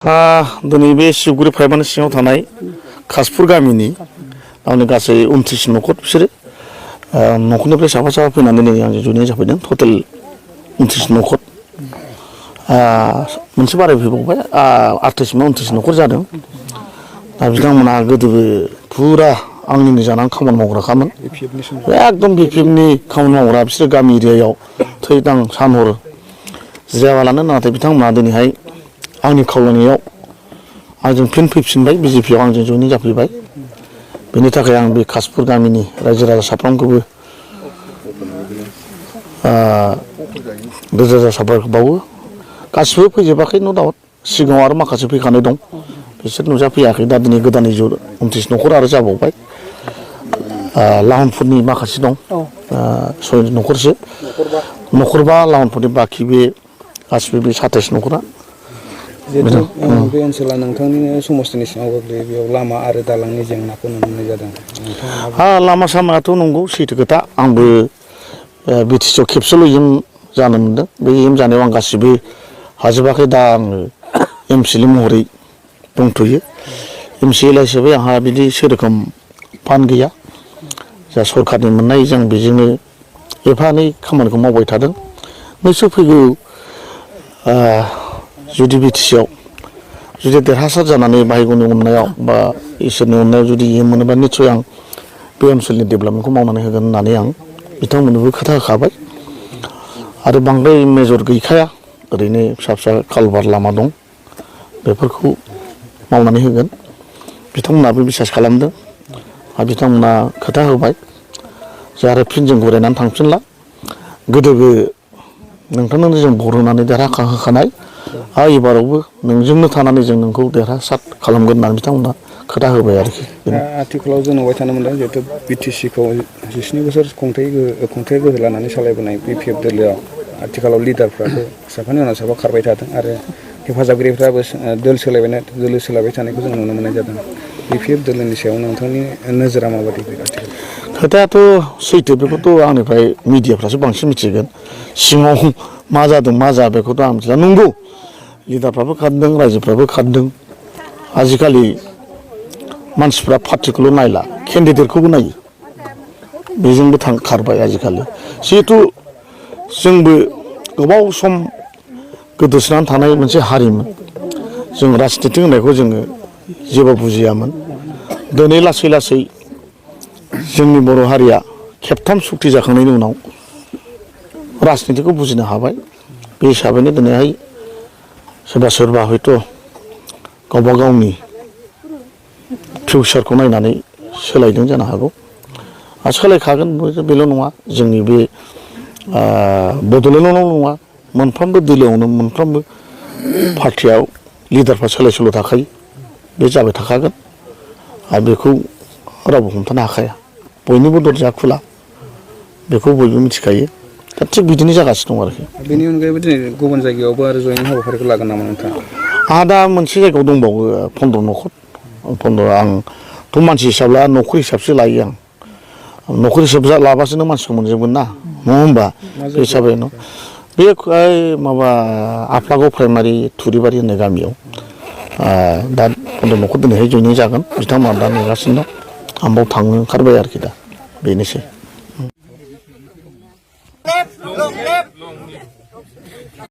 दिनै बे सिउगुरि फाइभानि सिङाव थानाय खासपुर गामिनि आंनि गासै 29 न'खर बिसोरो न'खरनिफ्राय साफा साफा फैनानै नै आंजों जयेन जाफैदों टटेल 29 न'खर मोनसे बारायफैबावबाय 28 न'खर जादों दा बिथांमोना गोदोबो फुरा आंनिनो जानानै खामानि मावग्राखामोन एकदम बिपिएफनि खामानि मावग्रा बिसोर गामि एरियायाव थैदां सानहर जिरायाबालानो नाथाय बिथांमोना दिनैहाय आंनि खावलायनायाव आंजों फिन फैफिनबाय बिजेपिआव आंजों जयेन जाफैबाय बेनि थाखाय आं बे खासपुर गामिनि रायजो राजा साफ्रोमखौबो रोजा रोजा साबायखर बावो गासिबो फैजोबाखै न' डाउट सिगाङाव आरो माखासे फैखानाय दं बिसोर नुजाफैयाखै दा दिनै गोदानै 29 न'खर आरो जाबावबाय लाहनफुरनि माखासे दं 6 न'खरसो न'खरबा लाहनफुरनि बाखि बे गासिबो बे 27 न'खरा जिहेतु बे ओनसोला नोंथांनिनो समस्थिनि सिङाव गोग्लैयो बेयाव लामा आरो दालांनि जेंनाखौ नुनो मोननाय जादों लामा सामायाथ' नंगौ सैथो खोथा आंबो बिटिसिआव खेबसेल' एम जानो मोनदों बे एम जानायाव आं गासिबो हाजोबाखै दा आङो एमसिएलए महरै दंथ'यो एमसिएलए हिसाबै आंहा बिदि सेरोखोम फान्ड गैया जा सरखारनि मोननाय जों बेजोंनो एफा एनै खामानिखौ मावबाय थादों निस्सय फैगौ जुदि बिटिसिआव जुदि देरहासार जानानै भाइग'नि अननायाव बा इसोरनि अननायाव जुदि एम मोनोबा निस्सय आं बे ओनसोलनि डेभेलपमेन्टखौ मावनानै होगोन होननानै आं बिथांमोननोबो खोथा होखाबाय आरो बांद्राय मेजर गैखाया ओरैनो फिसा फिसा कालभार लामा दं बेफोरखौ मावनानै होगोन बिथांमोनाबो बिसास खालामदों आरो बिथांमोना खोथा होबाय जे आरो फिन जों गुरायनानै थांफिनला गोदोबो नोंथांनो जों भट होनानै देरहाहोखानाय एबारावबो नोंजोंनो थानानै जों नोंखौ देरहासार खालामगोन होननानै बिथांमोना खोथा होबाय आरोखि आथिखालाव जों नुबाय थानो मोनदों जिहेतु बिटिसिखौ 17 बोसोर खुंथाय गोहो लानानै सालायबोनाय बिपिएफ दोलोआव आथिखालाव लिडारफ्राबो साफानि उनाव साफा खारबाय थादों आरो हेफाजाबगिरिफ्राबो दोलो सोलायबाय थानायखौ जों नुनो मोननाय जादों बिपिएफ दोलोनि सायाव नोंथांनि नोजोरा माबायदि आथिखाल खोथायाथ' सैथो बेखौथ' आंनिफ्राय मिडियाफ्रासो बांसिन मिथिगोन सिङाव मा जादों मा जाया बेखौथ' आं मिथिला नंगौ लिडारफ्राबो खारदों रायजोफ्राबो खारदों आजिखालि मानसिफ्रा पार्टिखौल' नायला केन्डिडेटखौबो नायो बेजोंबो खारबाय आजिखालि जिहेथु जोंबो गोबाव सम गोदोसोनानै थानाय मोनसे हारिमोन जों राजनिति होननायखौ जोङो जेबो बुजियामोन दिनै लासै लासै जोंनि बर' हारिया खेबथाम सुक्ति जाखांनायनि उनाव राजनितिखौ बुजिनो हाबाय बे हिसाबैनो दिनैहाय सोरबा हयथ' गावबा गावनि फिउचारखौ नायनानै सोलायदों जानो हागौ आरो सोलायखागोन बेल' नङा जोंनि बे बड'लेण्डआवल' नङा मोनफ्रोमबो दोलोआवनो मोनफ्रोमबो पार्टियाव लिडारफ्रा सोलाय सोल' थाखायो बे जाबाय थाखागोन आरो बेखौ रावबो हमथानो हाखाया बयनिबो दरजाया खुला बेखौ बयबो मिथिखायो दा थिग बिदिनो जागासिनो दं आरोखि बेनि अनगायैबो दिनै गुबुन जायगायावबो आरो जयेन हाबाफारिखौ लागोन नामा नोंथाङा आंहा दा मोनसे जायगायाव दंबावो 15 न'खर 15 आंथ' मानसि हिसाब लाया न'खर हिसाबसो लायो आं न'खर हिसाब लाबासो नों मानसिखौ मोनजोबगोन ना नङा होमबा बे हिसाबै बे माबा आफलागाव प्राइमारि थुरिबारि होननाय गामियाव दा 15 न'खर दिनैहाय जयेन जागोन बिथांमोना दा नेगासिनो दं आं बाव थांनो ओंखारबाय आरोखि दा बेनोसै